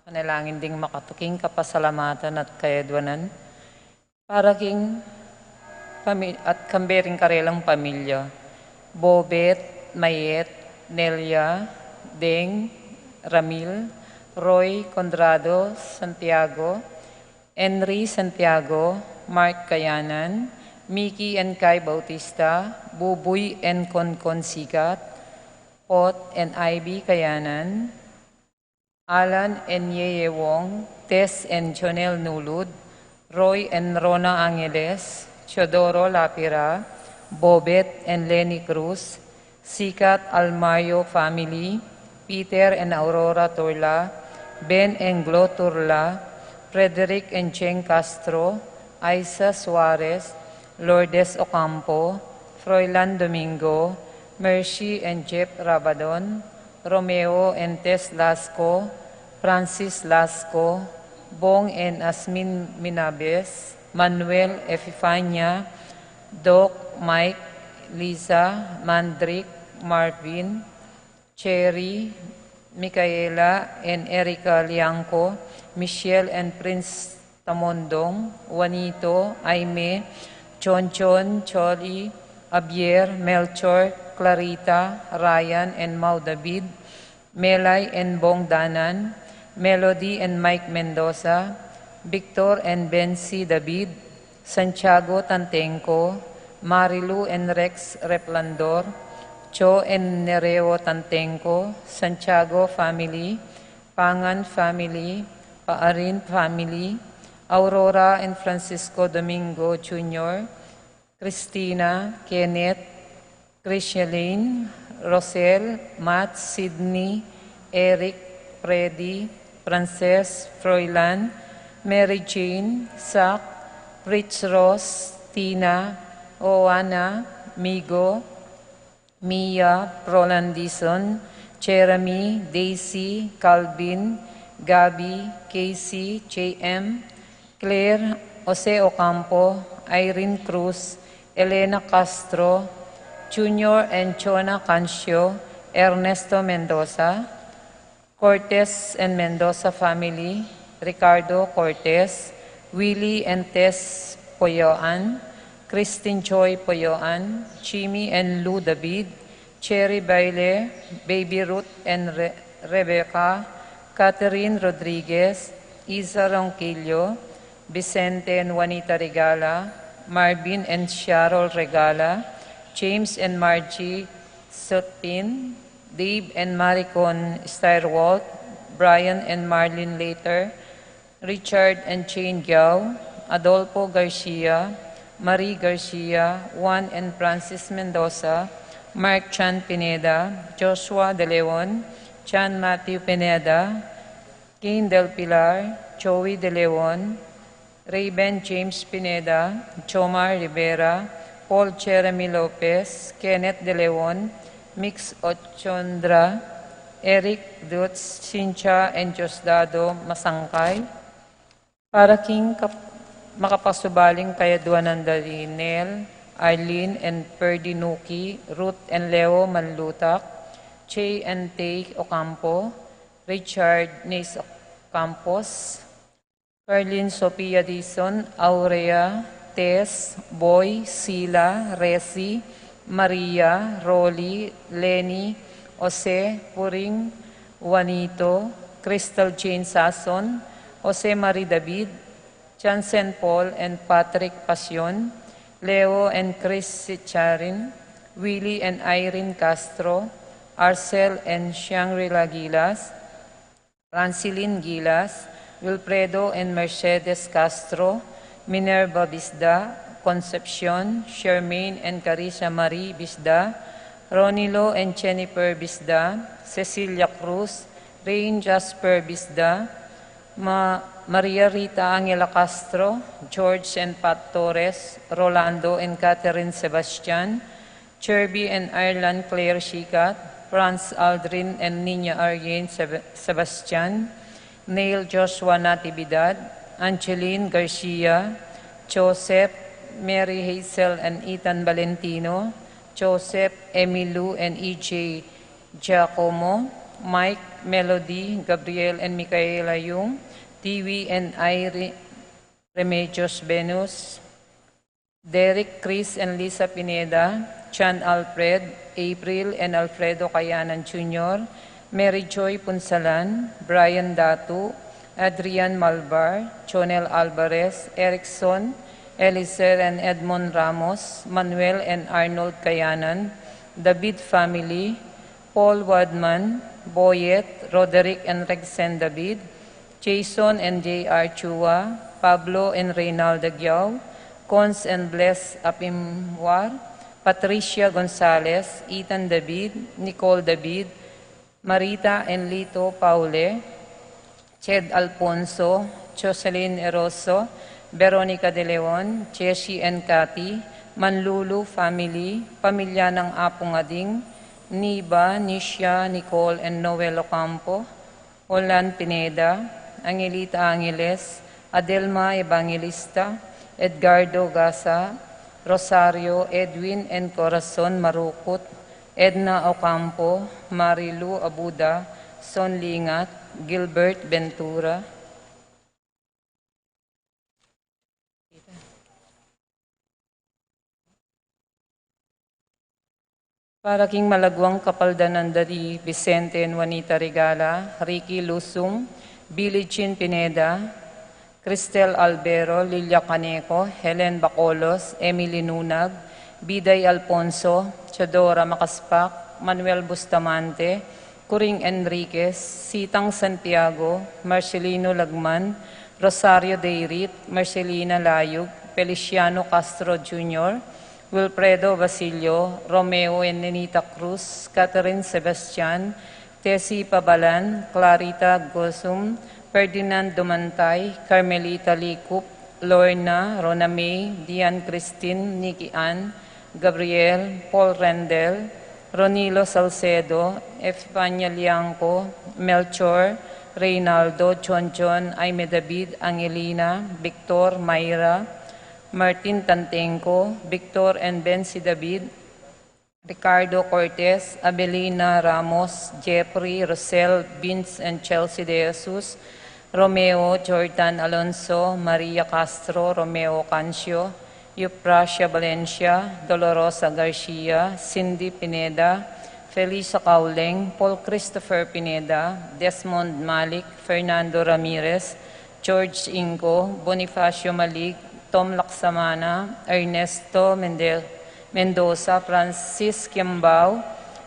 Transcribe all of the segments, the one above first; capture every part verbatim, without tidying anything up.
Panalangin ding makatuking kapasalamatan at kayadwanan para king pami-, at kambe ring karelang pamilya. Bobet, Mayet, Nelia, Deng, Ramil, Roy, Conrado, Santiago, Henry Santiago, Mark Kayanan, Mickey and Kai Bautista, Bubuy and Concon Sikat, Pot and Ivy Kayanan, Alan and Yeye Wong, Tess and Jonel Nulud, Roy and Rona Angeles, Teodoro Lapira, Bobet and Lenny Cruz, Sikat Almario family, Peter and Aurora Turla, Ben and Glo Turla, Frederick and Cheng Castro, Aiza Suarez, Lourdes Ocampo, Froilan Domingo, Mercy and Jeff Rabadon, Romeo and Tess Lasco, Francis Lasco, Bong and Asmin Minabes, Manuel Epifania, Doc, Mike, Lisa, Mandrick, Marvin, Cherry, Micaela and Erica Liangco, Michelle and Prince Tamondong, Juanito, Aime, Chonchon, Choli, Abier, Melchor, Clarita, Ryan and Mau David, Melay and Bong Danan, Melody and Mike Mendoza, Victor and Bency David, Santiago Tantenco, Marilu and Rex Replandor, Cho and Nereo Tantenco, Santiago family, Pangan family, Paarin family, Aurora and Francisco Domingo Junior, Christina, Kenneth, Christialine, Rosel, Matt, Sydney, Eric, Freddy, Frances, Froilan, Mary Jane, Zach, Fritz Ross, Tina, Oana, Migo, Mia, Roland Dizon, Jeremy, Daisy, Calvin, Gabby, Casey, J M, Claire, Jose Ocampo, Irene Cruz, Elena Castro, Junior and Chona Cancio, Ernesto Mendoza, Cortez and Mendoza family, Ricardo Cortez, Willie and Tess Poyoan, Christine Joy Poyoan, Jimmy and Lou David, Cherry Baile, Baby Ruth and Re-, Rebecca, Catherine Rodriguez, Isa Ronquillo, Vicente and Juanita Regala, Marvin and Cheryl Regala, James and Margie Sutpin, Dave and Maricon Steyerwalt, Brian and Marlene Later, Richard and Jane Giao, Adolfo Garcia, Marie Garcia, Juan and Francis Mendoza, Mark Chan Pineda, Joshua De Leon, John Matthew Pineda, Cain Del Pilar, Joey De Leon, Rayben James Pineda, Jomar Rivera, Paul Jeremy Lopez, Kenneth De Leon, Mix Ochondra, Eric Dutz, Cynthia and Diosdado Masangkay. Para king kap-, makapasubaling kayadwanan da Nel, Arlene and Ferdy Nuki, Ruth and Leo Manlutak, Jay and Tay Ocampo, Richard Nace Ocampos, Carlin Sophia Dizon, Aurea, Tess, Boy, Sila, Resi, Maria, Rolly, Lenny, Jose, Puring, Juanito, Crystal Jane Sason, Jose Marie David, Jansen Paul and Patrick Pasion, Leo and Chris Sicharin, Willie and Irene Castro, Arcel and Shangri-La Gilas, Rancilin Gilas, Wilfredo and Mercedes Castro, Minerva Bisda, Concepcion, Charmaine and Carissa Marie Bisda, Ronilo and Jennifer Bisda, Cecilia Cruz, Rain Jasper Bisda, Ma-, Maria Rita Angela Castro, George and Pat Torres, Rolando and Catherine Sebastian, Cherby and Ireland Claire Sikat, Franz Aldrin and Nina Arjen Seb-, Sebastian, Neil Joshua Natividad, Angeline Garcia, Joseph, Mary Hazel and Ethan Valentino, Joseph, Emilu and E J Giacomo, Mike, Melody, Gabriel and Micaela Yung, Tiwi and Irene, Remedios Venus, Derek, Chris and Lisa Pineda, Chan Alfred, April and Alfredo Kayanan Junior, Mary Joy Punsalan, Brian Datu, Adrian Malbar, Chonel Alvarez, Erickson, Elizer and Edmond Ramos, Manuel and Arnold Kayanan, David family, Paul Wadman, Boyet, Roderick and Rexen David, Jason and J R Chua, Pablo and Reynalda Giao, Cons and Bless Apimwar, Patricia Gonzalez, Ethan David, Nicole David, Marita and Lito Paule, Ched Alfonso, Jocelyn Eroso, Veronica De Leon, Jessie and Cathy, Manlulu family, pamilya ng Apong Ading, Niba, Nisha, Nicole and Noel Ocampo, Olan Pineda, Angelita Angeles, Adelma Evangelista, Edgardo Gasa, Rosario, Edwin and Corazon Marukut, Edna Ocampo, Marilu Abuda, Son Lingat, Gilbert Ventura. Para king malagwang kapaldanan da di Vicente and Juanita Regala, Ricky Lusung, Billie Jean Pineda, Cristel Albero, Lilia Caneco, Helen Bacolos, Emily Nunag, Biday Alfonso, Teodora Macaspac, Manuel Bustamante, Coring Enriquez, Sitang Santiago, Marcelino Lagman, Rosario Deirit, Marcelina Layug, Feliciano Castro Junior, Wilfredo Basilio, Romeo and Nenita Cruz, Catherine Sebastian, Tessie Pabalan, Clarita Gosum, Ferdinand Dumantay, Carmelita Licup, Lorna, Rona May, Dian Christine, Nikki Ann, Gabriel, Paul Rendel, Ronilo Salcedo, Efania Liangco, Melchor, Reynaldo, John John, Aime David, Angelina, Victor, Myra, Martin Tantenco, Victor and Bensi David, Ricardo Cortez, Abelina Ramos, Jeffrey, Rosel, Vince and Chelsea De Jesus, Romeo, Jordan Alonso, Maria Castro, Romeo Cancio, Euphrasia Valencia, Dolorosa Garcia, Cindy Pineda, Felisa Cauleng, Paul Christopher Pineda, Desmond Malik, Fernando Ramirez, George Ingo, Bonifacio Malig, Tom Laksamana, Ernesto Mende-, Mendoza, Francis Kimbao,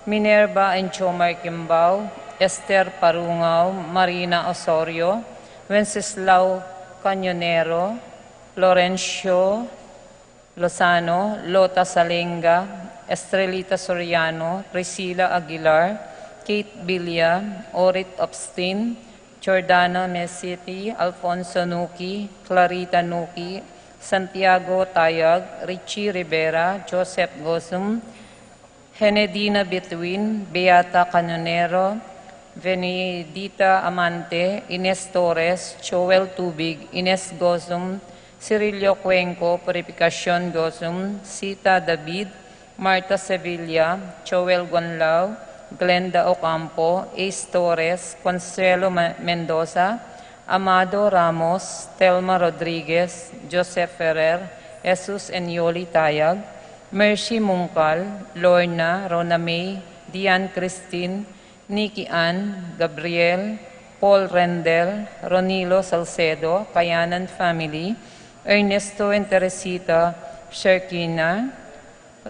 Minerva and Chomar Kimbao, Esther Parungao, Marina Osorio, Wenceslao Cañonero, Florencio Lozano, Lota Salenga, Estrelita Soriano, Priscilla Aguilar, Kate Villa, Orit Obstin, Jordana Mesiti, Alfonso Nuki, Clarita Nuki, Santiago Tayag, Richie Rivera, Joseph Gosum, Henedina Bituin, Beata Canonero, Venedita Amante, Ines Torres, Joel Tubig, Ines Gosum, Cirilio Cuenco, Purificacion Gosum, Sita David, Marta Sevilla, Joel Gonlao, Glenda Ocampo, Ace Torres, Consuelo Ma-, Mendoza, Amado Ramos, Telma Rodriguez, Joseph Ferrer, Jesus and Yoli Tayag, Mercy Mungkal, Lorna, Rona May, Dian Christine, Nikki Ann, Gabriel, Paul Rendel, Ronilo Salcedo, Kayanan family, Ernesto and Teresita Sherkina,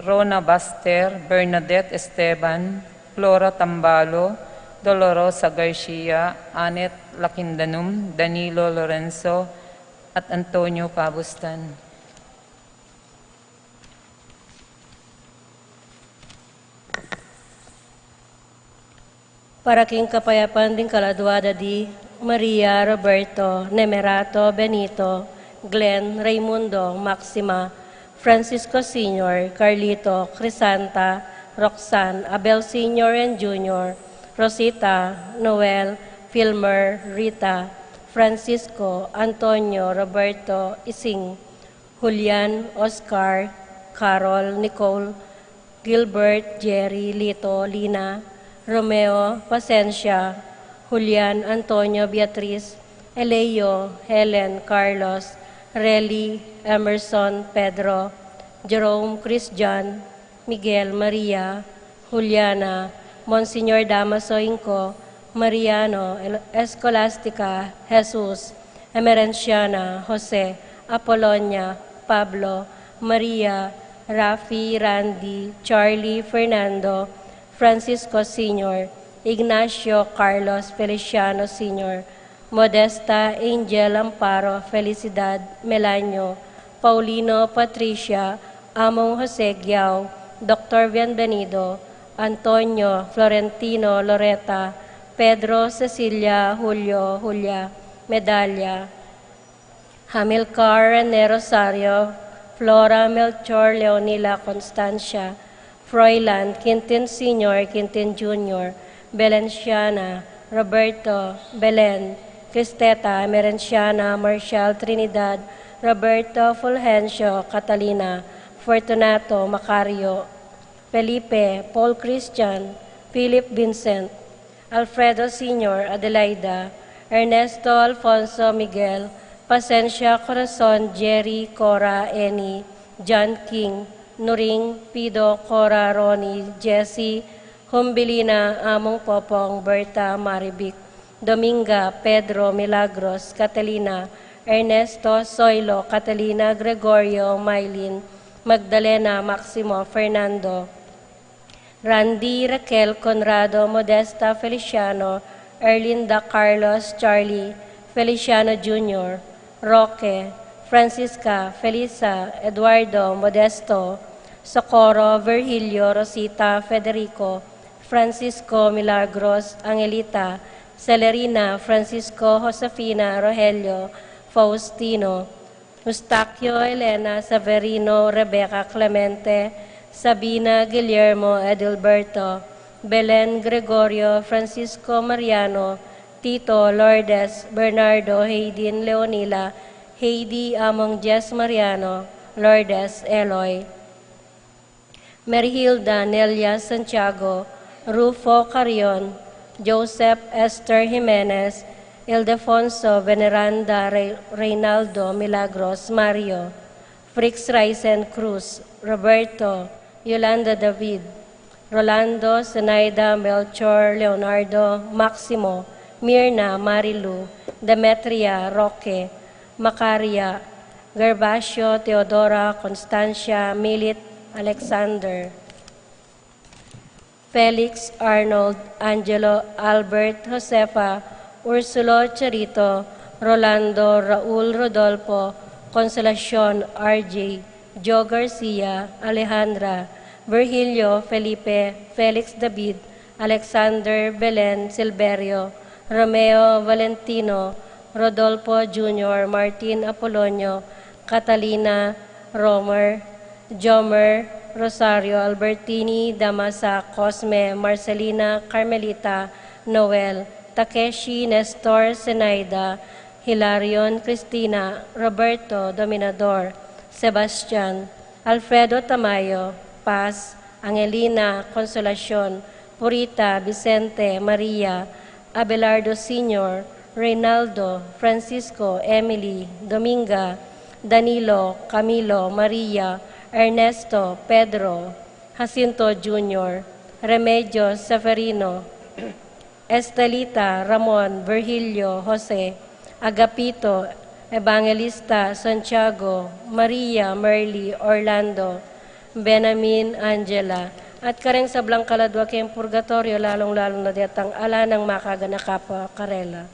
Rona Baster, Bernadette Esteban, Flora Tambalo, Dolorosa Garcia, Annette Lakindanum, Danilo Lorenzo, at Antonio Pabustan. Para king kapayapan ding kaladua da di Maria, Roberto, Nemerato, Benito, Glenn, Raymundo, Maxima, Francisco Senior, Carlito, Crisanta, Roxanne, Abel Senior and Junior, Rosita, Noel, Filmer, Rita, Francisco, Antonio, Roberto, Ising, Julian, Oscar, Carol, Nicole, Gilbert, Jerry, Lito, Lina, Romeo Pasencia, Julian Antonio Beatriz, Eleo Helen Carlos, Relly Emerson Pedro, Jerome Christian, Miguel Maria, Juliana, Monsignor Damaso Inco, Mariano, El-, Escolastica, Jesus, Emerenciana, Jose, Apolonia, Pablo, Maria, Rafi, Randy, Charlie, Fernando, Francisco Senior, Ignacio, Carlos, Feliciano Senior, Modesta, Angel, Amparo, Felicidad, Melanio, Paulino, Patricia, Among Jose Giao, Doctor Bienvenido, Antonio, Florentino, Loreta, Pedro, Cecilia, Julio, Julia, Medalia, Hamilcar, Rene, Rosario, Flora, Melchor, Leonila, Constancia, Froilan, Quintin Senior, Quintin Junior, Belenciana, Roberto, Belen, Cristeta, Emerenciana, Marcial, Trinidad, Roberto, Fulgencio, Catalina, Fortunato, Macario, Felipe, Paul Christian, Philip Vincent, Alfredo Senior, Adelaida, Ernesto, Alfonso, Miguel, Pasencia, Corazon, Jerry, Cora, Annie, John King, Nuring, Pido, Cora, Ronnie, Jesse, Humbilina, Among Popong, Berta, Marivic, Dominga, Pedro, Milagros, Catalina, Ernesto, Soilo, Catalina, Gregorio, Mylene, Magdalena, Maximo, Fernando, Randy, Raquel, Conrado, Modesta, Feliciano, Erlinda, Carlos, Charlie, Feliciano Junior, Roque, Francisca, Felisa, Eduardo, Modesto, Socorro, Virgilio, Rosita, Federico, Francisco, Milagros, Angelita, Celerina, Francisco, Josefina, Rogelio, Faustino, Eustaquio, Elena, Severino, Rebecca, Clemente, Sabina, Guillermo, Edilberto, Belen, Gregorio, Francisco, Mariano, Tito, Lourdes, Bernardo, Hayden, Leonila, Heidi, Among, Jess, Mariano, Lourdes, Eloy, Merihilda, Nelia, Santiago, Rufo, Carrion, Joseph, Esther, Jimenez, Ildefonso, Veneranda, Rey-, Reynaldo, Milagros, Mario, Frix, Raisen, Cruz, Roberto, Yolanda, David, Rolando, Zenaida, Melchor, Leonardo, Maximo, Mirna, Marilu, Demetria, Roque, Macaria, Gervasio, Teodora, Constancia, Milit, Alexander, Felix, Arnold, Angelo, Albert, Josefa, Ursulo, Charito, Rolando, Raul, Rodolfo, Consolacion, R J, Joe Garcia, Alejandra, Virgilio, Felipe, Felix, David, Alexander, Belen, Silverio, Romeo, Valentino, Rodolfo Junior, Martin, Apolonio, Catalina, Romer, Jomer, Rosario, Albertini, Damasa, Cosme, Marcelina, Carmelita, Noel, Takeshi, Nestor, Zenaida, Hilarion, Cristina, Roberto, Dominador, Sebastian, Alfredo, Tamayo, Paz, Angelina, Consolacion, Purita, Vicente, Maria, Abelardo Senior, Reynaldo, Francisco, Emily, Dominga, Danilo, Camilo, Maria, Ernesto, Pedro, Jacinto Junior, Remedios, Severino, Estelita, Ramon, Virgilio, Jose, Agapito, Evangelista, Santiago, Maria, Merly, Orlando, Benamin, Angela, at kareng sablang kaladwa keng purgatorio, lalung-lalu na detang ala nang makaganaka pa karela.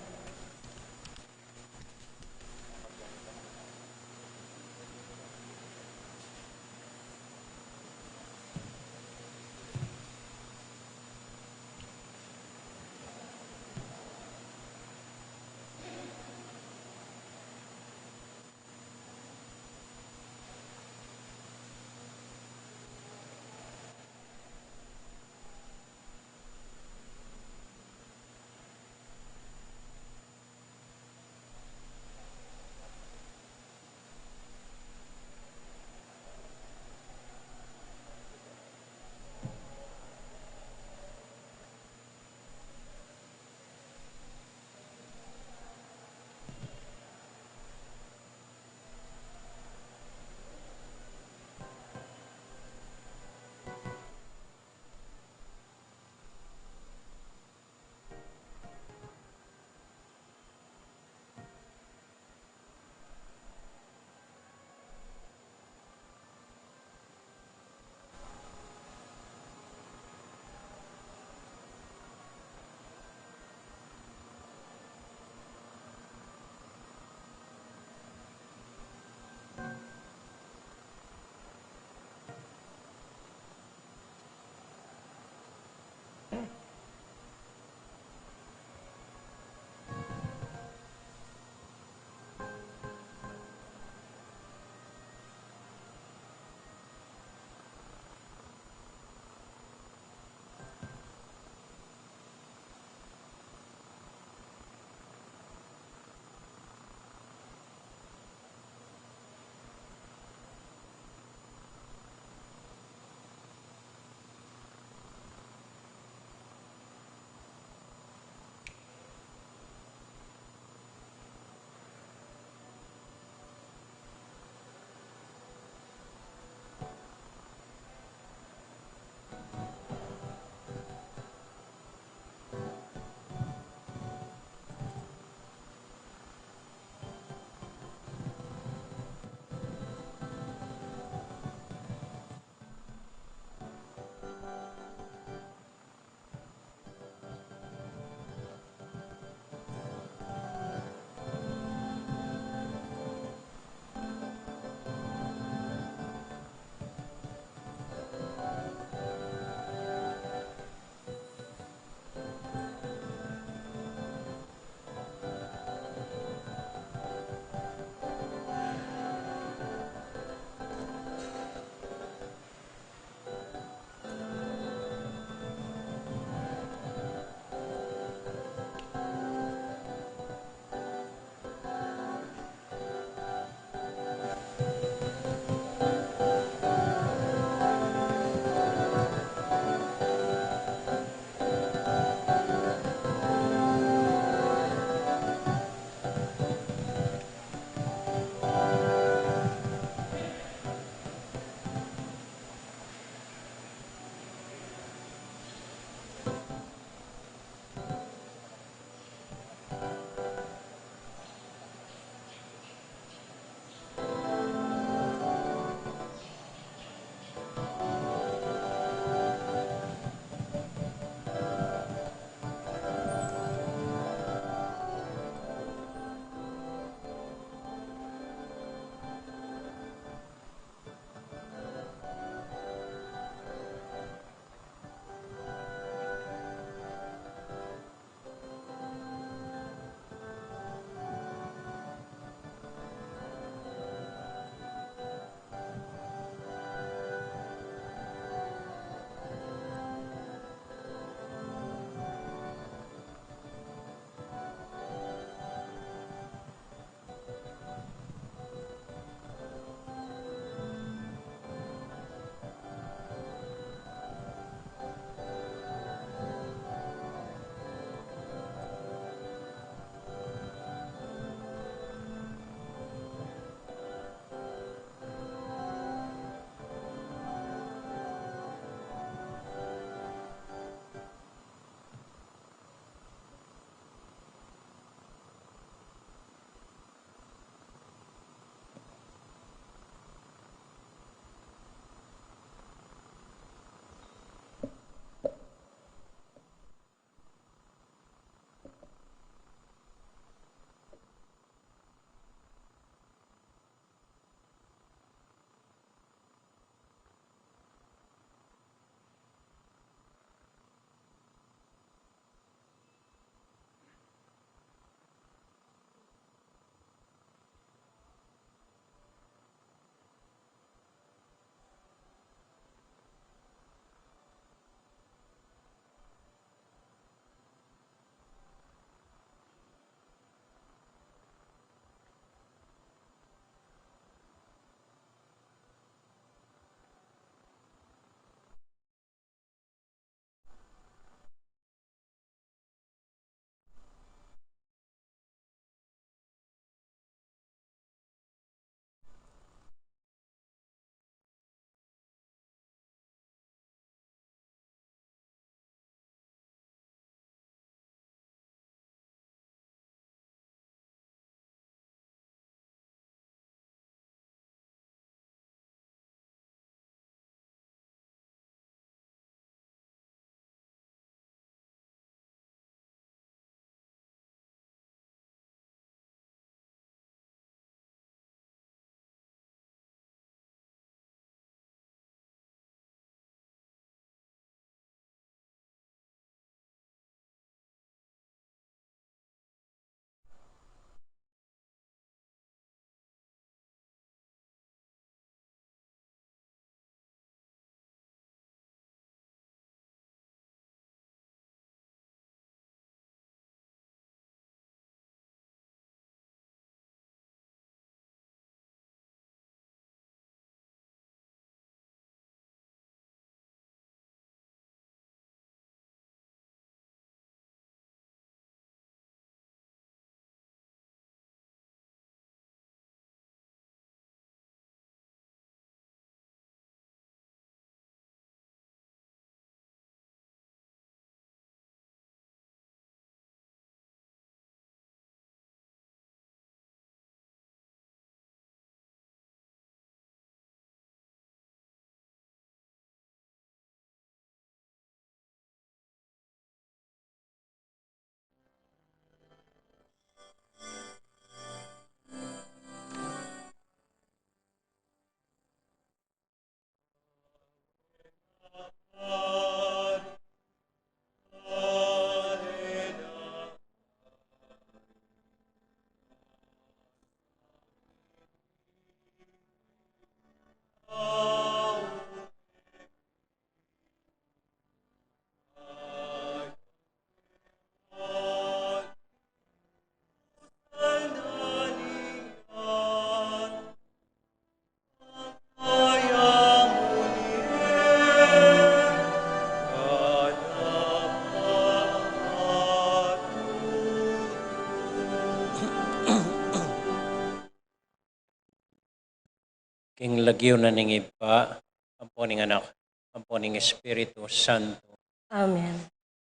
King lagyu na ning Ibpa, ampo ning Anak, ampo ning Espiritu Santo. Amen.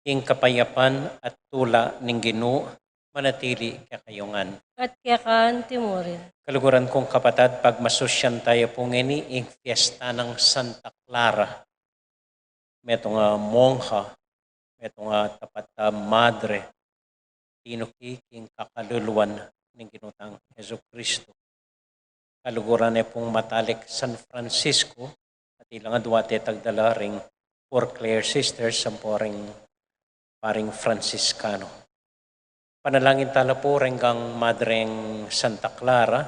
Ing kapayapan at tula ning Ginu manatili kekayu ngan. At keka antimurin. Kaluguran kung kapatad, pagmasusyan taya pu ngeni ing fiesta nang Santa Clara. Metung a mongha, metung a tapat a madre, tinuki king kakaluluan ning Ginu tang Jesucristo. Kaluguran ne pung matalik San Francisco, at ilang adwate tagdala ring Poor Clare Sisters, ampo ring paring Franciscano. Panalangin tala pu reng gang Madreng Santa Clara,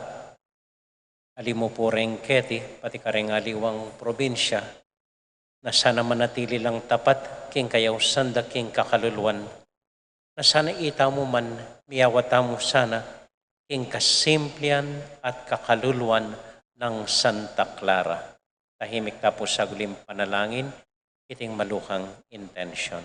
ali mu pu reng keti, pati kareng aliwang probinsya, na sana manatili lang tapat king kayausan da king kakaluluan, na sana itamu man miyawa tamu sana king kasimplian at kakaluluan nang Santa Clara. Tahimik ta pu saglit ing panalangin, iting malukang intensyon.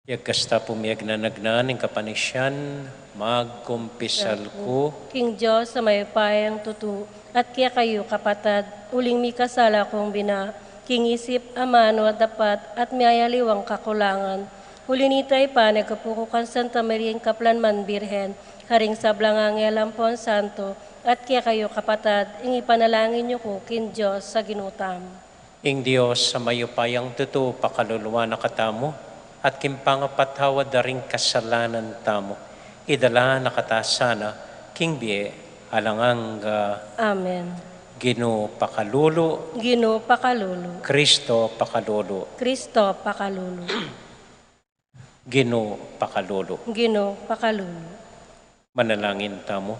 Yagkas ta pu miyagnanagnan ing kapanisian, magkumpisal ku king Dios a mayupayang tutu, at kekayu kapatad, uling mikasala kung bina, king isip, amanu at dapat, at miyayaliwang kakulangan. Uli nita, ipanagkapu ku kang Santa Maria ing Kaplan man Birhen, karing sablang anghel ampon santo, at kekayu kapatad, ing ipanalangin yu ku king Dios a Ginu tamu. Ing Dios a mayupayang tutu pakaluluan na katamu, at king pangapatawad da ring kasalanan tamu, idala na kata sana king bie alang angga. Amen. Ginu pakalulu. Ginu pakalulu. Kristo pakalulu. Kristo pakalulu. Ginu pakalulu. Ginu pakalulu. Manalangin tamu.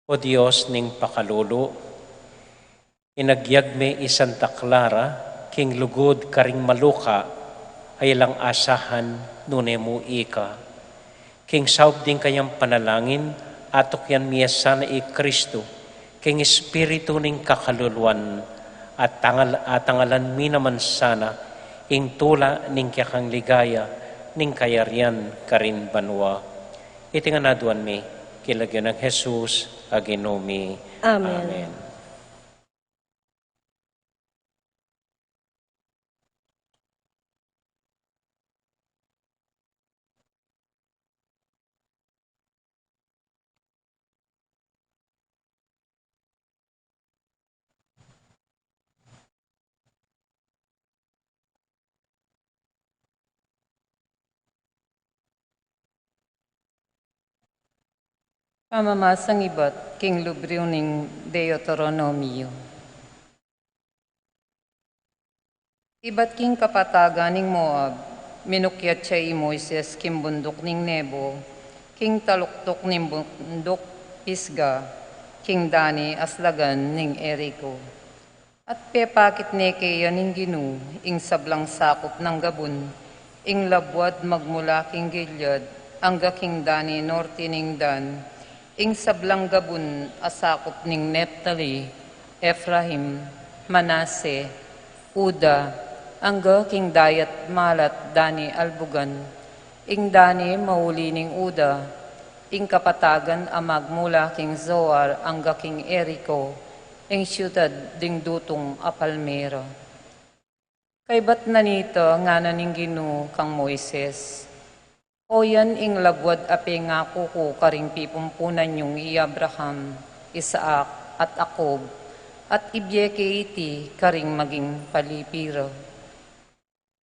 O Dios ning pakalulu, inagyag me i Santa Clara king lugud karing maluka a alang asahan nune mu ika. King saup ding kayang panalangin, atukyan mi ya sana i Kristu king espiritu ning kakaluluan, at tangal-, atangalan mi naman sana ing tula ning kekang ligaya ning kayarian karin banua. Iti ngan aduan mi king lagyu nang Jesus a Ginu mi. Amen. Amen. Pamamasang ibat king libru ning Deuteronomio. Ibat king kapatagan ning Moab, minukyat ya i Moises king bunduk ning Nebo, king taluktuk ning bunduk Pisga, king dani aslagan ning Jerico. At pepakit ne keya ning Ginu ing sablang sakup nang gabun, ing labuad magmula king Gilead angga king dani norte ning Dan, ing sablang gabun a sakup ning Neftali, Efraim, Manase, Juda, angga king dayat malat dani albugan, ing dani mauli ning Juda, ing kapatagan a magmula king Zoar angga king Jerico, ing siudad ding dutung a palmera. Kaybat na nita, ngana ning Ginu kang Moises, O yan ing labuad a pengaku ku karing pipumpunan yung i Abraham, Isaac, at Jacob, at ibie ke iti karing maging palipi ra.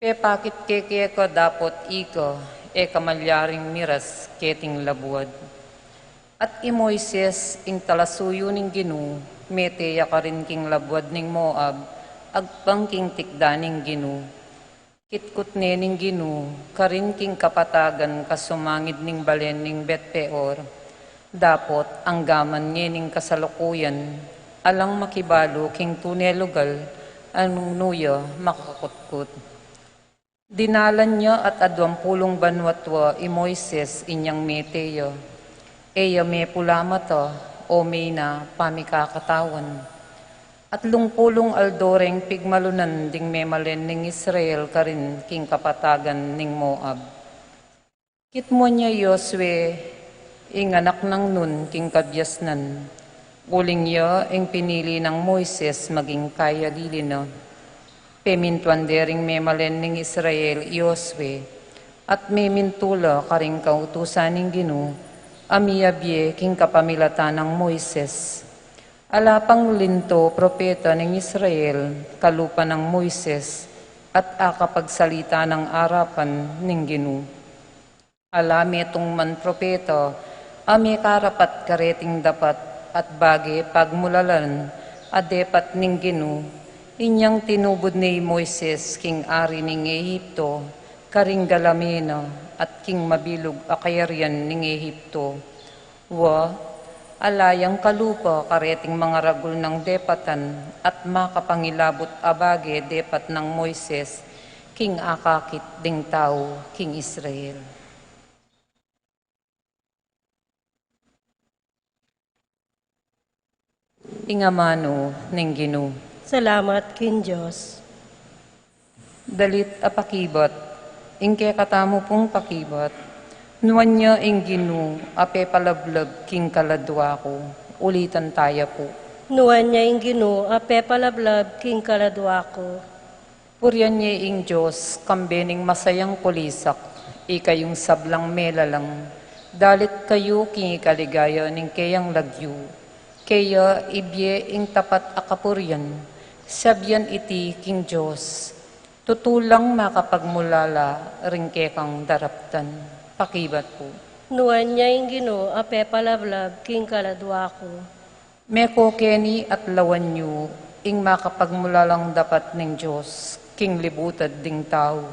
Pepakit ke keka dapot ika e ka malyaring miras keting labuad. At i Moises, ing talasuyu ning Ginu, mete ya karin king labuad ning Moab, agpang king tikdan ning Ginu. Kitkut ne ning Ginu karin king kapatagan kasumangid ning balen ning Bet-peor, dapot anggaman ngening kasalukuyan, alang makibalu king tune lugal a nung nu ya makakutkut. Dinalan ya at aduang pulung banua tua i Moises inyang mete ya. E ya mepula mata o mena pamikakatawan. Atlung pulung aldo reng pigmalunan ding memalen ning Israel karin king kapatagan ning Moab. Kitmuan ya i Josue ing anak nang Nun king kabiasnan, uling ya ing pinili nang Moises maging kayalili na. Pemintuan de ring memalen ning Israel i Josue, at memintu la karing kautusan ning Ginu a miyabie king kapamilatan nang Moises. Ala pang linto propeta ning Israel kalupa nang Moises, at akapagsalita nang arapan ning Ginu. Ala metung man propeta a mekarapat kareting dapat at bage pagmulalan a depat ning Ginu, inyang tinubud ne i Moises king ari ning Egipto, karing galame na, at king mabilug a kayarian ning Egipto. Wa, ala yang kalupa kareting mangaragul nang depatan at makapangilabut a bage depat nang Moises king akakit ding tau king Israel. Ing amanu ning Ginu. Salamat king Dios. Dalit a pakibat. Ing kekatamu pung pakibat. Nuan ya ing Ginu a pepalablab king kaladua ku. Ulitan taya pu. Nuan ya ing Ginu a pepalablab king kaladua ku. Purian ye ing Dios, kambe ning masayang kulisak, ikayung sablang melalang, dalit kayu king ikaligaya ning keyang lagyu, keya ibie ing tapat a kapurian, sabian iti king Dios, tutu lang makapagmulala ring kekang daraptan. Pakibat pu. Nuan ya ing Ginu a pepalablab king kaladua ku. Meko keni at lawan yu ing makapagmulalang dapat ning Dios king libutad ding tau.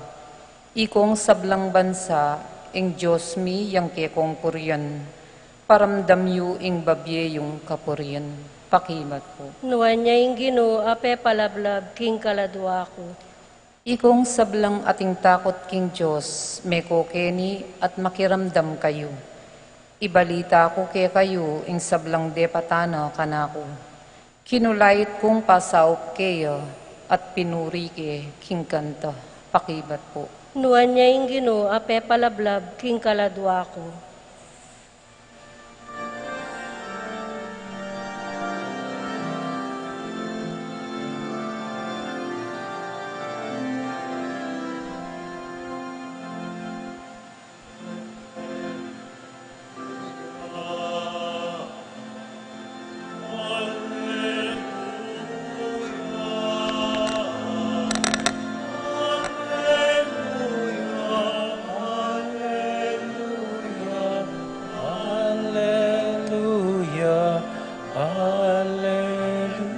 Ikong sablang bansa, ing Dios mi yang kekong purian, paramdam yu ing babie yung kapurian. Pakibat pu. Nuan ya ing Ginu a pepalablab king kaladua ku. Ikong sablang ating takut king Dios, meko keni at makiramdam kayu. Ibalita ku kekayu ing sablang depatan na kanaku. Kinulait kung pasaup keya at pinuri ke king kanta. Pakibat pu. Nuan ya ing Ginu a pepalablab king kaladua ku. Alleluia, alleluia.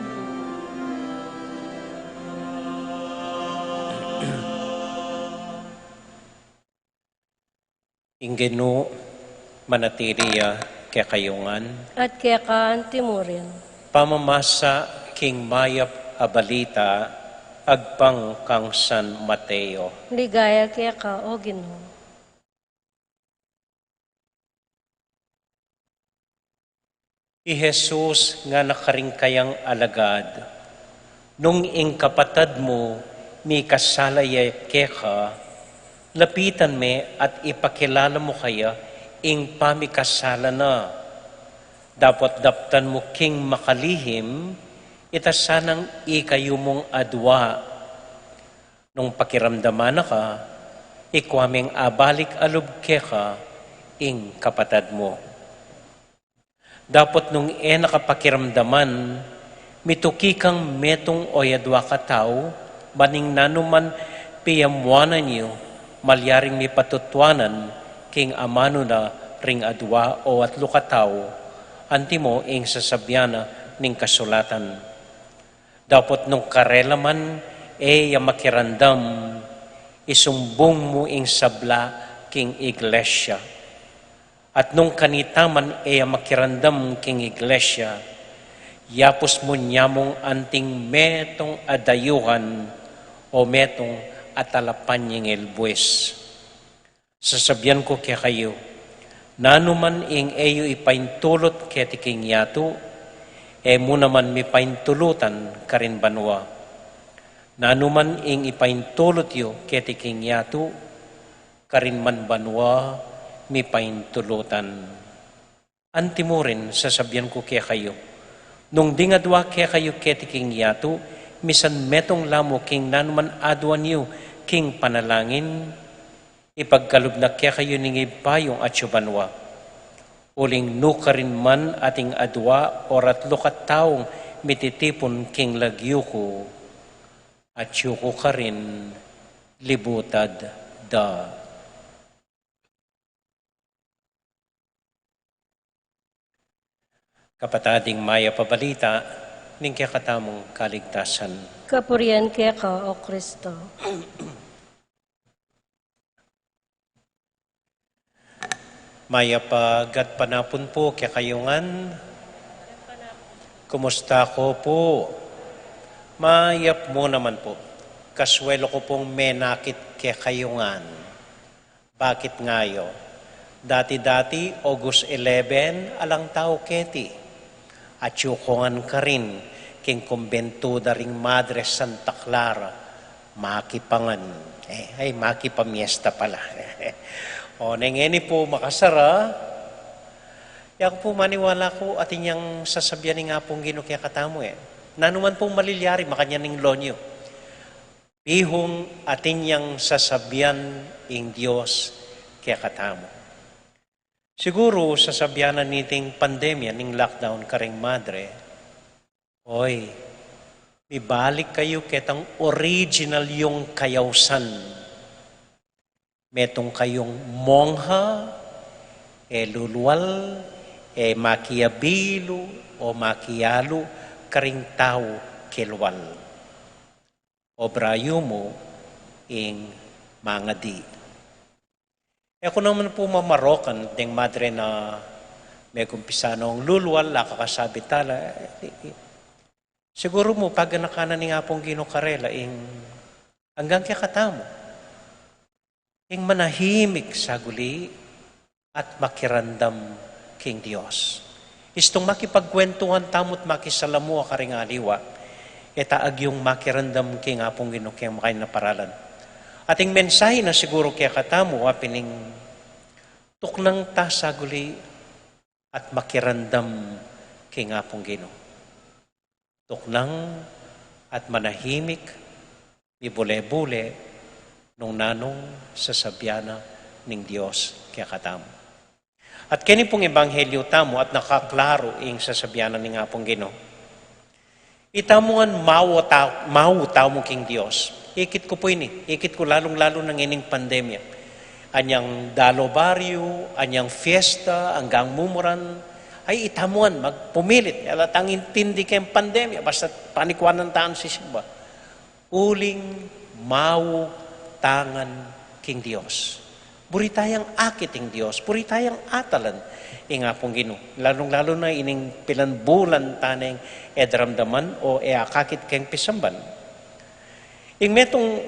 Ing Ginu manatili ya kekayu ngan. At keka antimurin. Pamamasa king mayap a balita agpang kang San Mateo. Ligaya keka, O Ginu. I Jesus ngana karing kayang alagad, nung ing kapatad mu mikasala ya keka, lapitan me at ipakilala mu kaya ing pamikasala na. Dapot daptan mu king makalihim, ita sanang ikayu mung adua. Nung pakiramdaman na ka, ikua meng abalik a lub keka ing kapatad mu. Dapot nung e na ka pakiramdaman, mituki kang metung o adua ka tau, ban ing nanuman piyamuanan yu, malyaring mipatutuanan king amanu na ring adua o atlu ka tau, antimo ing sasabian na ning kasulatan. Dapot nung karela man e ya makiramdam, isumbung mu ing sabla king iglesia. At nung kanita man e ya makiramdam king iglesia, yapus mu nyamung anting metung a dayuhan o metung a talapanyingil buis. Sasabian ku kekayu, nanuman ing e yu ipaintulut keti king yatu, E mu naman mipaintulutan karin banua. Nanu man ing ipaintulut yu keti king yatu, karin man banua mipaintulutan. Antimurin, sasabian ku kekayu, nung ding adua kekayu keti king yatu, misan metung la mu king nanu man aduan yu king panalangin, ipagkalub na kekayu ning Ibpa yung atsu banua. Uling nukarin man ating adua o ratlu kataung mititipun king lagyu ku, atsu ku karin libutad da. Kapatad, ing mayap a balita ning kekatamung kaligtasan. Kapurian keka, O Kristo. Mayap a gatpanapun pu kekayu ngan. Kumusta ko pu? Mayap mu naman pu. Kaswelu ku pung menakit kekayu ngan. Bakit nga yu? Dati-dati, August eleven, alang tau keti. Atsu ku ngan karin king kumbentu da ring Madre Santa Clara, makipangan. Eh, ay, makipamiesta pala. O, neng ngeni pu makasara, yaku pu maniwala ku atin yang sasabian ning Apung Ginu kekatamu, eh. Nanu man pung malilyari, makanyan ing lon yu. Pihung atin yang sasabian ing Dios kekatamu. Siguru sasabian na niting pandemya ning lockdown karing madre, oy, mibalik kayu ketang original yung kayausan. Metung kayung mongha, e lulual, e makiabilu, o makialu, karing tau kilual. Obra yu mu ing mangadi. E ku naman pu mamarokan deng madre na megumpisa nong lulual, la kakasabi tala. Eh, siguru mu, paganakan na ning Apung Ginu karela ing anggang kekatamu. Ing manahimik saguli at makiramdam king Dios. Istung makipagkwentuhan tamu't makisalamuha karing aliwa, e ta agyung makiramdam king Apung Ginu king makain na paralan. At ing mensahe na siguru kekatamu, a pining tuknang ta saguli at makiramdam king Apung Ginu. Tuknang at manahimik, mibule-bule, nung nanung sasabian na ning Dios kekatamu. At keni pung ebanghelyo tamu at nakaklaru ing sasabian na ning Apung Ginu. Itamu ngan mau ta-, mau tamu king Dios. Ikit ku pu ini, ikit ku lalung-lalu na ngening pandemya. Anyang dalo baryu, anyang fiesta, anggang mumuran, ay itamu ngan magpumilit, ala tang intindi keng pandemya, basta panikuanan tang sisimba. Uling mau ta ngan king Dios. Buri tayang akit ing Dios, buri tayang atalan ing Apung Ginu. Lalung-lalu na ining pilan bulan ta neng e daramdaman o e akakit keng pisamban. Ing metung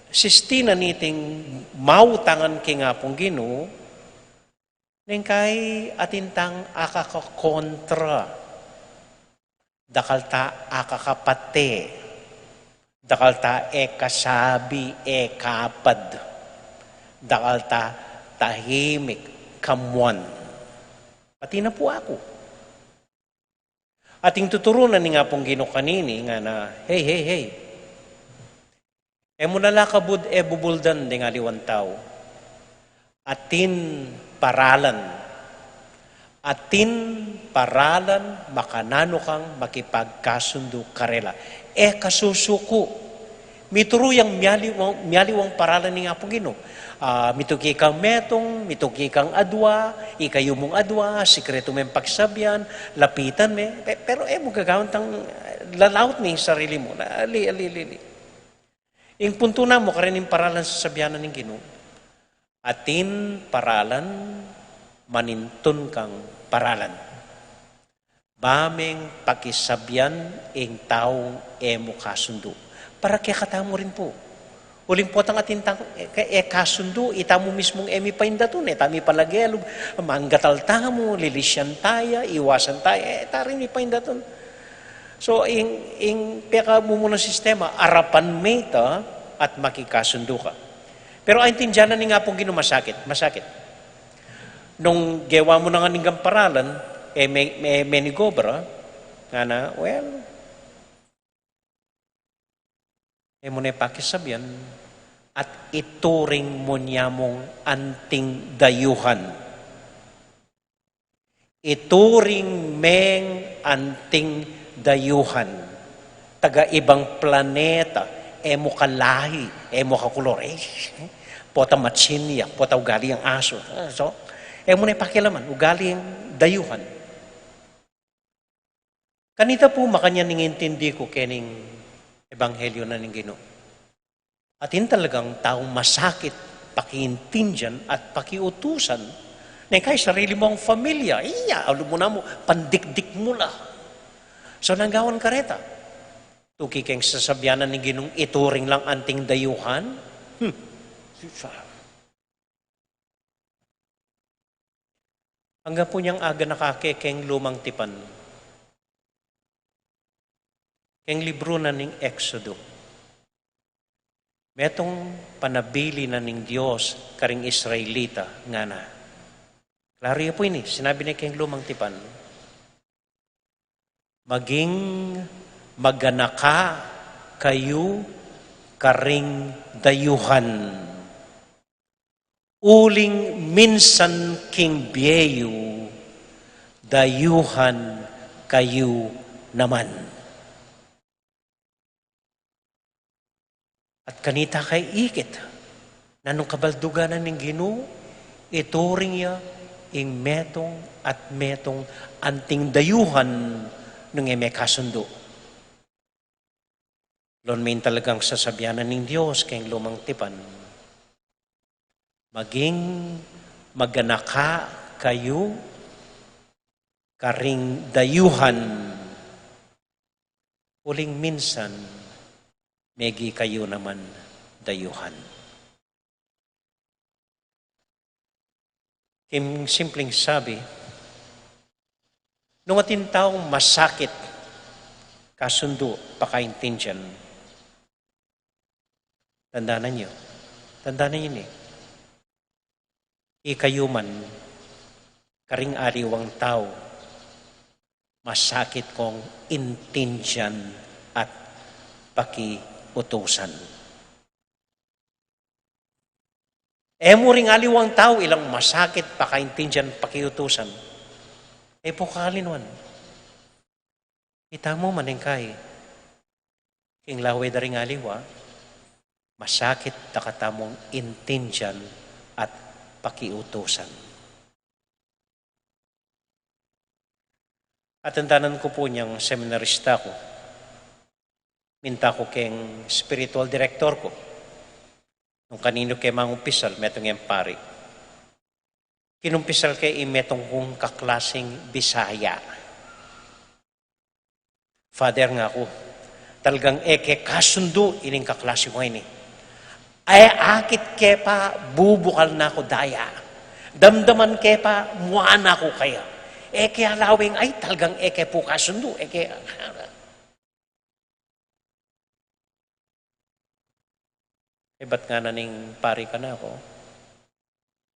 sistina niting mau ta ngan king Apung Ginu, neng kai atin tang akakakontra, dakal ta akakapate, dakal ta e kasabi, e kapad, dakal ta tahimik, kamuan. Pati na pu aku. At ing tuturu na ning Apung Ginu kanini, ngana, hey, hey, hey. E mu na la kabud e bubuldan deng aliwang tau. Atin paralan. Atin paralan makananu kang makipagkasundu karela. E kasusuku. Mituru yang mialiwang, mialiwang paralan ning Apung Ginu. Ah, mituki kang metung, mituki kang adua, ikayu mung adua, sikretu meng pagsabian, lapitan me. Pe-, pero e mu gagawan tang lalaut me ing sarili mu. Ali, ali, ali, ali. Ing puntu na mu karin ing paralan sasabian na ning Ginu. Atin paralan, manintun kang paralan. Ba meng pakisabian ing taung e mu kasundu. Para kekatamu rin pu. Uling potang atin tang, e, e kasundu, itamu mismung e mipaindatun, e tamu palagelug, manggatal tamu, lilisyan taya, iwasan taya, e tamu rin mipaindatun. So, ing, ing pekamumunang sistema, arapan me ita at makikasundu ka. Pero aintindian na ning Apung Ginu, masakit, masakit. Nung gewa mu na ngan ing paralan, e me, me, menigobra, ngana, well, e mu ne pakisabyan, at ituring mu ne mung anting dayuhan. Ituring meng anting dayuhan. Taga ibang planeta, e mu kalahi, e mu kakulor, e, pota matsin ya, pota ugali yang asu. So, e mu ne pakialaman, ugali yang dayuhan. Kanita pu makanyan ing intindi ku kening ebanghelyo na ning Ginu. Atin talagang taung masakit pakiintindian at pakiutusan. Neng kai sarili mung familia, iya, alu mu namu, pandikdik mu la. So, nanu gawan kareta? Tuki keng sasabian na ning Ginung ituring lang anting dayuhan? Hmm. Anggang pu nyang aganaka ke keng Lumang Tipan, keng libru na ning Exodo, metung panabilin na ning Dios karing Israelita, ngana. Klaru ya pu ini, sinabi ne keng Lumang Tipan, "Maging maganaka kayu karing dayuhan, uling minsan king bie yu, dayuhan kayu naman." At kanita ke ikit, nanung kabaldugan na ning Ginu, ituring ya ing metung at metung anting dayuhan nung e mekasundu. Lawen me ing talagang sasabian na ning Dios keng Lumang Tipan, "Maging maganaka kayu karing dayuhan, uling minsan megi kayu naman dayuhan." King simpleng sabi, nung atin taung masakit kasundu, pakaintindian, tandanan yu, tandanan yu ini, ikayu man karing aliwang tau masakit kong intindian at pakiutusan. E mu ring aliwang tau ilang masakit pakaintindian, pakiutusan, e pu kakalinwan. Itamu man ing kai, king lawe da ring aliwa, masakit da katamung intindian at pakiutusan. Atandanan ku pu nyang seminarista ku, minta ku keng spiritual director ku, nung kaninu ke mangumpisal, metung yang pari. Kinumpisal ke ing metung kung kaklasing Bisaya. "Father," ngaku, "talagang e ke kasundu ining kaklase kung ini. E, akit ke pa, bubukal na ku daya. Damdaman ke pa, mua na ku kaya. E ke alaweng, ay, talagang e ke pu kasundu, e ke." Ibat ngana ning pari kanaku,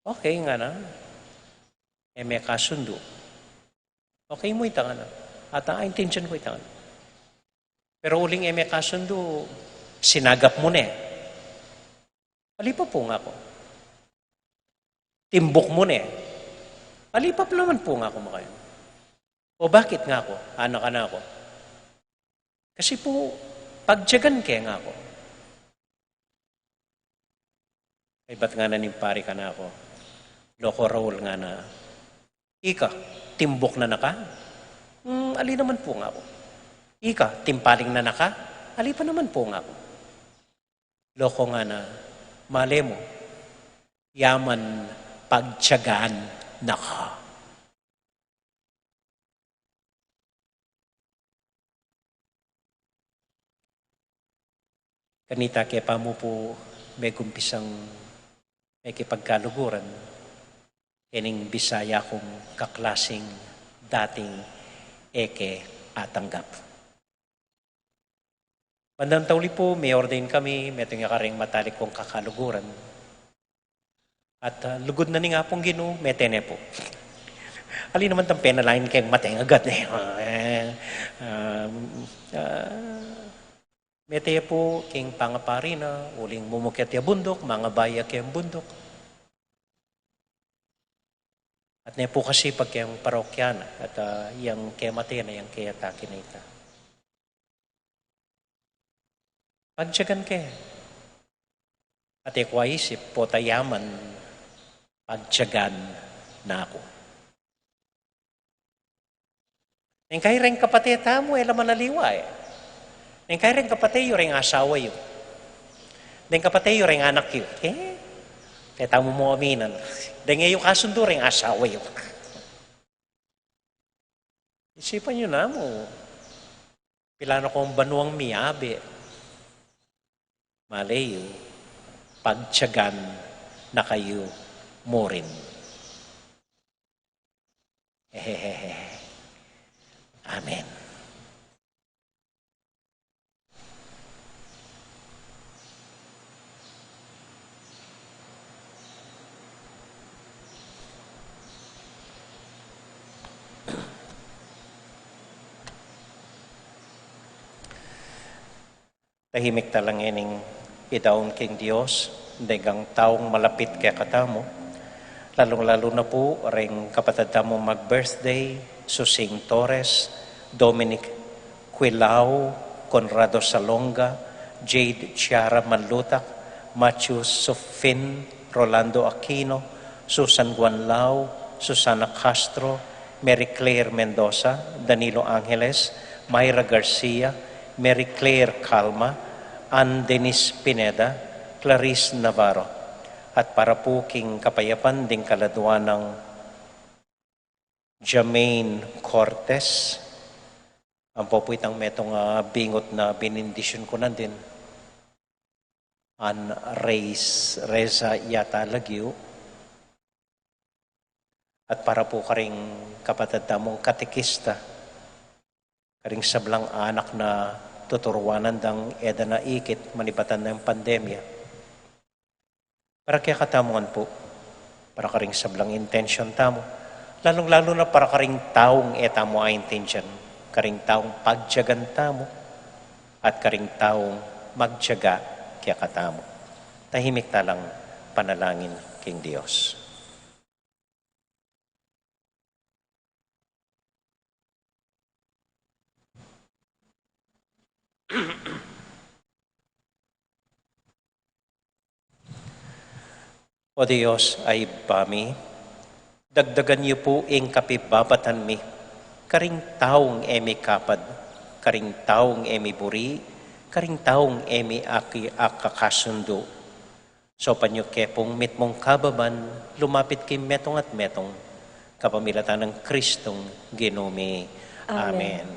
"Okay," ngana, "e me kasundu." "Okay mu ita," ngana. "At, ah, intindian ku ita," ngana. "Pero uling e me kasundu, sinagap mu ne." "Alipa pu," ngaku. "Timbuk mu ne." "Alipa naman pu," ngaku, "makaya." "O bakit?" ngaku, "Ana kanaku." "Kasi pu, pagtiyagan ke," ngaku. Ibat ngana ning pari kanaku, "Loko Raul," ngana, "ika, timbuk na na ka?" "Hmm, ali naman pu," ngaku. "Ika, timpaling na na ka?" "Alipa naman pu," ngaku. "Loko," ngana, "male mu, yaman pagtiyagan na ka." Kanita ke pa mu pu megumpisang mekipagkaluguran, kening Bisaya kung kaklasing dating e ke atanggap. Bandang tauli pu, mi-ordain kami, metung ya karing matalik kung kakaluguran. At, ah, lugud na ning Apung Ginu, mete ne pu. Ali naman tang penalangin keng mateng agad ne. Ah, ah, mete pu king pangapari na, uling mumukyat ya bunduk, mangabayi ya keng bunduk. At ne pu kasi pag keng parokya na, at, ah, yang kemate na, yang keyataki na ita. Pagtyagan ke. At e ku aisip, pota yaman, pagtyagan na ku. Neng kayi reng kapate tamu, e la man aliwa e. Neng kayi reng kapate yu, reng asawa yu. Neng kapate yu, reng anak yu. E, e tamu mu aminan. Neng e yu kasundu, reng asawa yu. Isipan yu namu, pilan na kung banuang miyabe. Maley yu, pagtyagan na kayu murin. Hehehe. Amen. Tahimik talang ening idaun king Dios, deng taung malapit kekatamu, lalung-lalu na pu reng kapatad tamung mag-birthday, Susing Torres, Dominic Quilau, Conrado Salonga, Jade Chiara Manlutak, Matthew Sufin, Rolando Aquino, Susan Guanlao, Susana Castro, Mary Claire Mendoza, Danilo Angeles, Myra Garcia, Mary Claire Calma, Ann Denise Pineda, Clarice Navarro, at para pu king kapayapan ding kaladuan nang Jermaine Cortez, ampo pu itang metung a bingut na binindisyon ku nandin, Ann Reyes Reza yata lagyu, at para pu karing kapatad tamung katekista, karing sablang anak na tuturuanan dang e da na ikit manibatan neng pandemya. Para kekatamu ngan pu, para karing sablang intensyon tamu, lalung-lalu na para karing taung e tamu aintindian, karing taung pagtyagan tamu, at karing taung magtyaga kekatamu. Tahimik talang panalangin king Dios. O Dios a Ibpa mi, dagdagan yu pu ing kapibabatan mi karing taung e mi kapad, karing taung e mi buri, karing taung e mi aki-, akakasundu. Saupan yu ke pung mitmung kababan, lumapit king metung at metung, kapamilatan nang Kristong Ginu mi. Amen. Amen.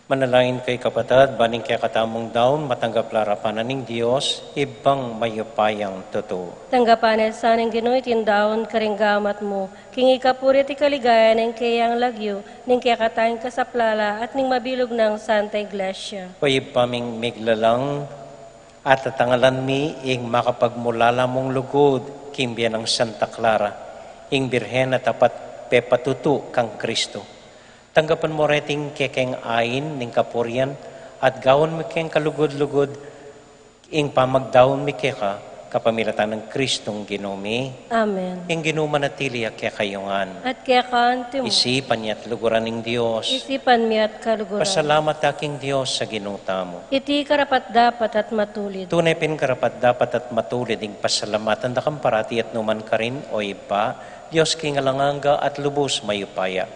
Manalangin kayu, kapatad, ban ing kekatamung daun matanggap la arapan na ning Dios, Ibpang mayupayang tutu. Tanggapan na sa ning Ginu iting daun karing gamat mu, king ikapuri at ikaligaya ning keyang lagyu, ning kekatang kasaplalan at ning mabilug nang Santa Iglesia. O Ibpa ming miglalang, atatangalan mi ing makapagmulala mung lugud king bie nang Santa Clara, ing Birhen a tapat pepatutu kang Kristu. Tanggapan mu reting kekeng ain ning kapurian at gawan mu keng kalugud-lugud ing pamagdaun mi keka, kapamilatan nang Kristong Ginu mi. Amen. Ing Ginu manatili ya kekayu ngan. At keka antimu. Isipan ya at luguran ning Dios. Isipan mi at kaluguran. Pasalamat ta king Dios a Ginu tamu. Iti karapat-dapat at matulid. Tune pin karapat-dapat at matulid ing pasalamatan da kang parati at numan karin, O Ibpa, Dios king alang angga at lubus mayupaya.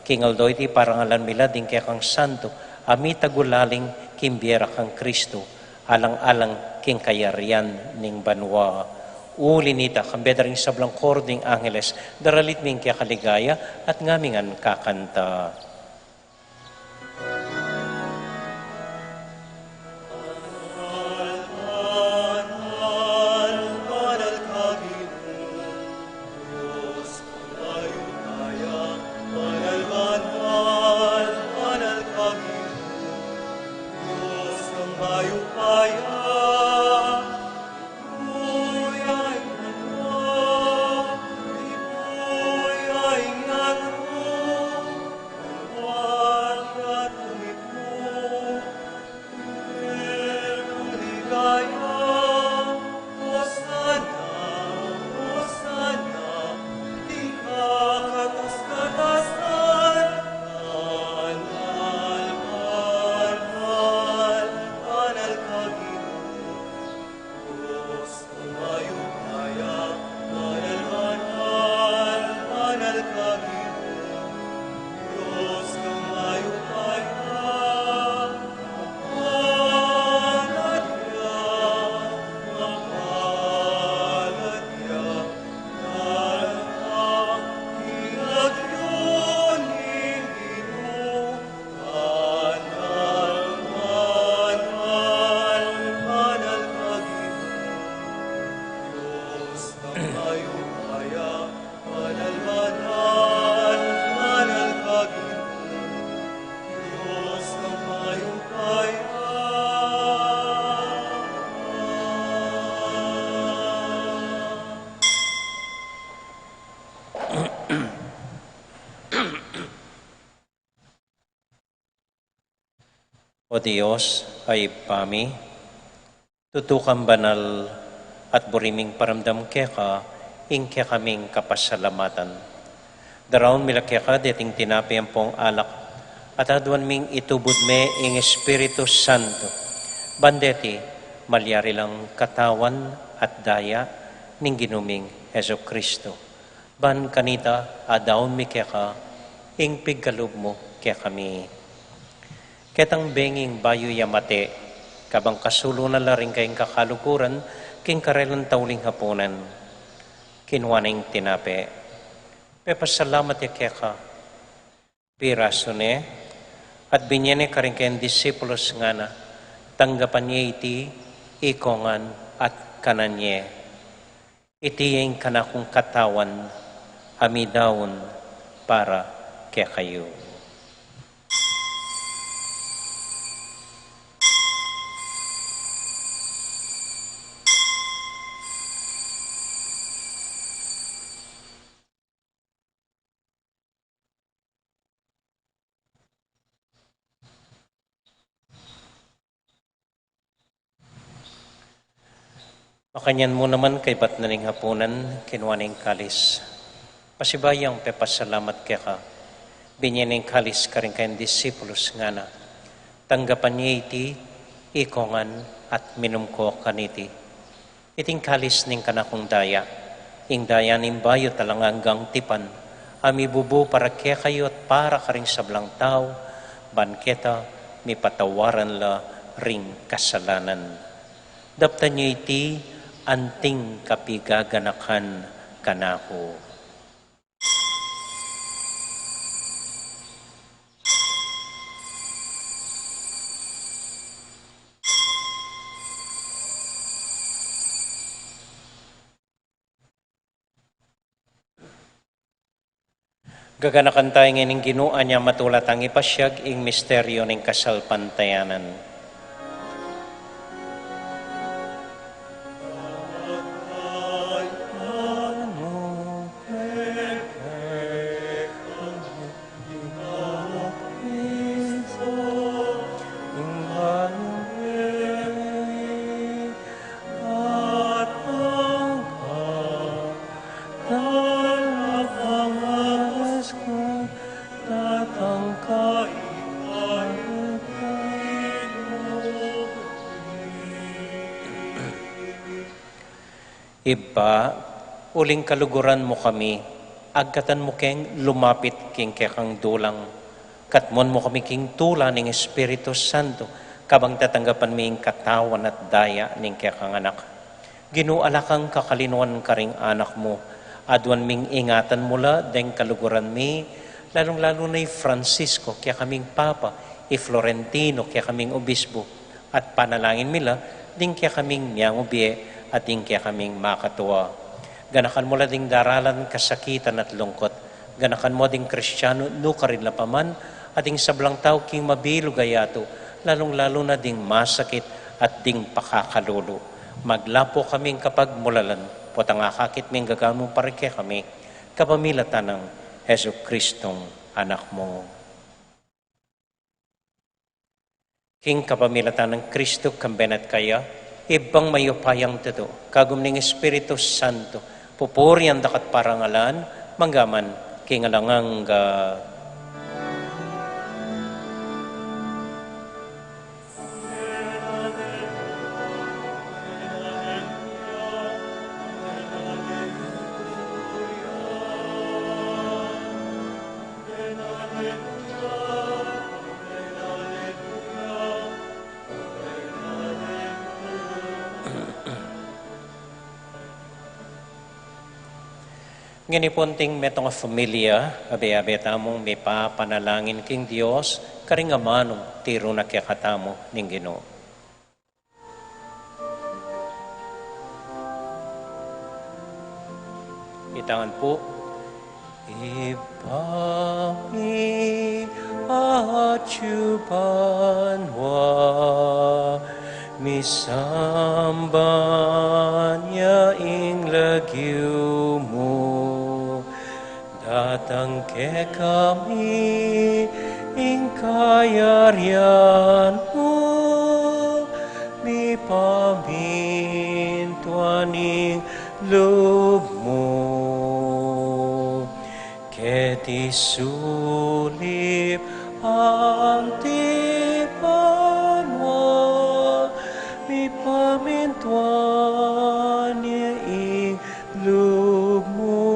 King aldo iti parangalan mi la ding kekang santo a mitagulaling king bie ra kang Kristu, alang-alang king kayarian ning banua. Uli na nita, kambe da ring sablang koro ding angeles, daralit mi ing keka ligaya at ngamin ngan kakanta. O Dios, a Ibpa mi, tutu kang banal at buri ming paramdam keka ing kekaming kapasalamatan. Daraun mi la keka deting tinape ampong alak, at aduan ming itubud me ing Espiritu Santo, ban deti malyari lang katawan at daya ning Ginu ming Jesucristo. Ban kanita adaun mi keka ing pigkalub mu kekami. Ketang benging bayu ya mate, kabang kasulu na la ring kayang kakaluguran king karelang tauling hapunan, kinua ne ing tinape, pepasalamat ya keka, pirasu ne, at binye ne karing kayang disipulus, ngana, tanggapan ye iti, ikong ngan at kanan ye. Iti ing kanakung katawan a midaun para kekayu. Makanyan mu naman kaybat na ning hapunan, kinua ne ing kalis. Pasibayu yang pepasalamat keka, binye ne ing kalis karing kayang disipulus, ngana, tanggapan ye iti, ikong ngan at minum ko kaniti. Iting kalis ning kanakung daya, ing daya ning bayu at alang anggang tipan, a mibubu para kekayu at para karing sablang tau, ban keta mipatawaran la ring kasalanan. Daptan ye iti anting kapigaganakan kanaku. Gaganakan tamu ing Ginu, anya matula tang ipasiag ing misteryu ning kasalpantayanan. Ibpa, uling kaluguran mu kami, agkatan mu keng lumapit king kekang dulang. Katmuan mu kami king tula ning Espiritu Santo, kabang tatanggapan mi ing katawan at daya ning kekang Anak. Ginu, ala kang kakalinuan karing anak mu, aduan ming ingatan mu la deng kaluguran mi, lalung-lalu na i Francisco, kekaming Papa, i Florentino, kekaming Obispo, at panalangin mi la ding kekaming miyangubie at ding kekaming makatua. Ganakan mu la ding daralan kasakitan at lungkot. Ganakan mu ding Kristiano nukarin la pa man, at ding sablang tau king mabilug a yatu, lalung-lalu na ding masakit at ding pakakalulu. Maglapu kaming kapagmulalan, potang akakit ming gagawan mu para kekami, kapamilatan nang Jesucristong Anak mu. King kapamilatan nang Kristo, kambe na at kaya, Ibpang mayupayang tutu, kagum ning Espiritu Santo, pupurian da ka at parangalan, mangga man king alang angga. Ngeni pu, anting metung a familia, abe-abe tamung mipapanalangin king Dios, karing amanung tiru na kekatamu ning Ginu. Itangan pu. Ibpa mi, atyu banua, misamban ya ing lagyu mu, datang kekami ing kayarian mu, mipamintuan ing lub mu keti sulip anti banua, mipamintuan ya ing lub mu.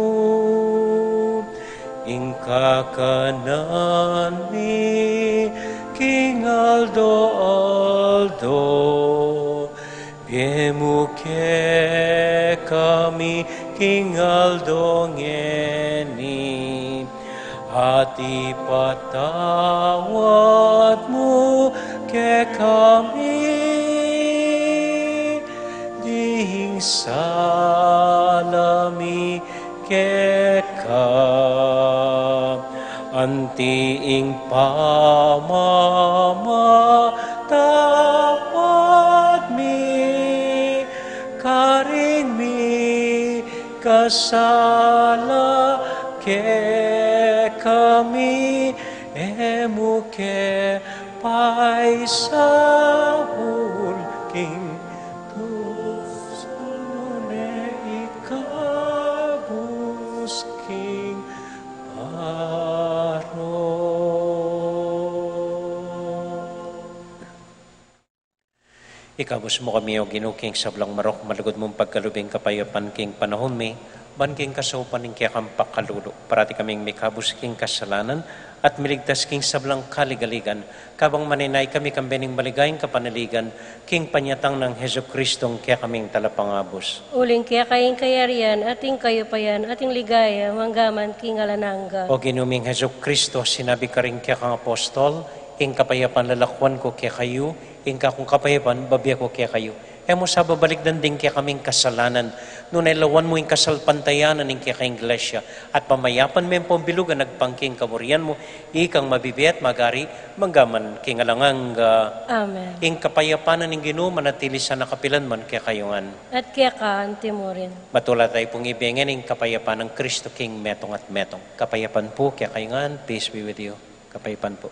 Ing kakanan mi king aldo-aldo, ibie mu kekami king aldo ngeni, at ipatawad mu kekami ding sala mi keka, anti ing pamamatawad mi karing mikasala kekami, e mu ke paisaul king tusu, nune ikabus king marok. Ikabus mu kami, O Ginu, king sablang marok, malugud mung pagkalub ing kapayapan king panaun mi, ban king kasaupan ning kekang pakalulu, parati kaming mikabus king kasalanan, at miligtas king sablang kaligaligan, kabang manenaya kami kambe ning maligayang kapanaligan, king panyatang nang Jesucristong kekaming Talapangabus. Uling keka ing kayarian, at ing kayupayan, at ing ligaya, mangga man king alang angga. O Ginu ming Jesucristo, sinabi karing kekang apostol, ing kapayapan lalakuan ku kekayu, ing kakung kapayapan bibie ku kekayu. E mu sa babalikdan ding kekaming kasalanan, nune lawan mu ing kasalpantayanan ning keka Iglesia, at pamayapan me ing pambilugan agpang king kaburian mu, ikang mabibie at magari, mangga man king alang angga. Amen. Ing kapayapan ning Ginu manatili sana kapilan man kekayu ngan. At keka anti mu rin. Matula tayu pung ibie ngan ing kapayapan nang Kristo, King metung at metung. Kapayapan pu kekayu ngan, peace be with you. Kapayapan pu.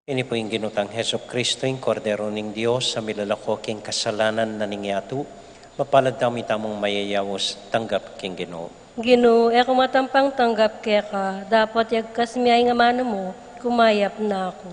Ini pu ing Ginu tang Jesucristo, ing Kordero ning Dios, a milalako king kasalanan na ning yatu. Mapalad tamu, itamung mayayaus, tanggap king Ginu. Ginu, e ku matampang tanggap keka, dapot yagkas mi ya ing amanu mu, kumayap na ku.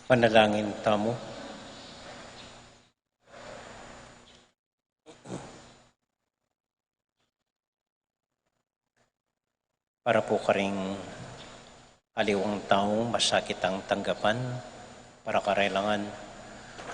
Manalangin tamu. Para pu karing aliwang taung masakit a tanggapan, para karelangan.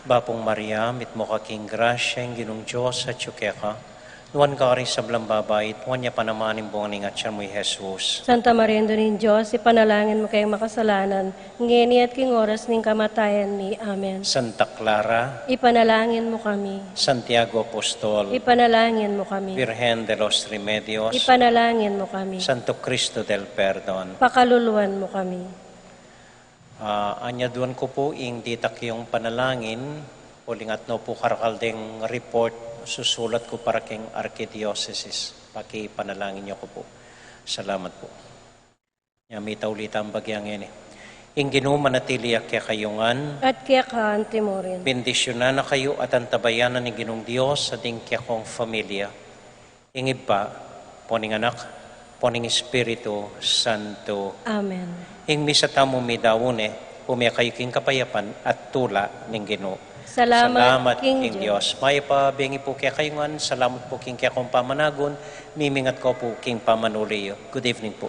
Bapung Maria, mitmu ka king grasya, ing Ginung Dios atyu keka. Nuan ka karing sablang babai, at nuan ya pa naman ing bunga ning atyan mu, i Jesus. Santa Maria, Indu ning Dios, ipanalangin mu keng makasalanan, ngeni at king oras ning kamatayan mi. Amen. Santa Clara, ipanalangin mu kami. Santiago Apostol, ipanalangin mu kami. Virgen de los Remedios, ipanalangin mu kami. Santo Cristo del Perdon, pakaluluan mu kami. Ah, anyaduan ku pu ing ditak yung panalangin, uling at no pu karakal deng report, susulat ku para keng arkidiosesis. Pakipanalangin yu ku pu. Salamat pu. Nya mita ulit ang bagyang ini. Ing Ginu manatili ya kekayu ngan. At keka antimurin. Bendisyunan na kayu at antabayanan ning Ginung Dios at ing kekong familia. Ing Ibpa, ampo ning Anak, ampo ning Espiritu Santo. Amen. Ing misa tamu midaun ne, ume kayu king kapayapan at tula ning Ginu. Salamat king Dios. Mayap a bengi pu kekayu ngan, salamat pu king kekong pamanagun, mimingat ko pu king pamanuli yu. Good evening pu.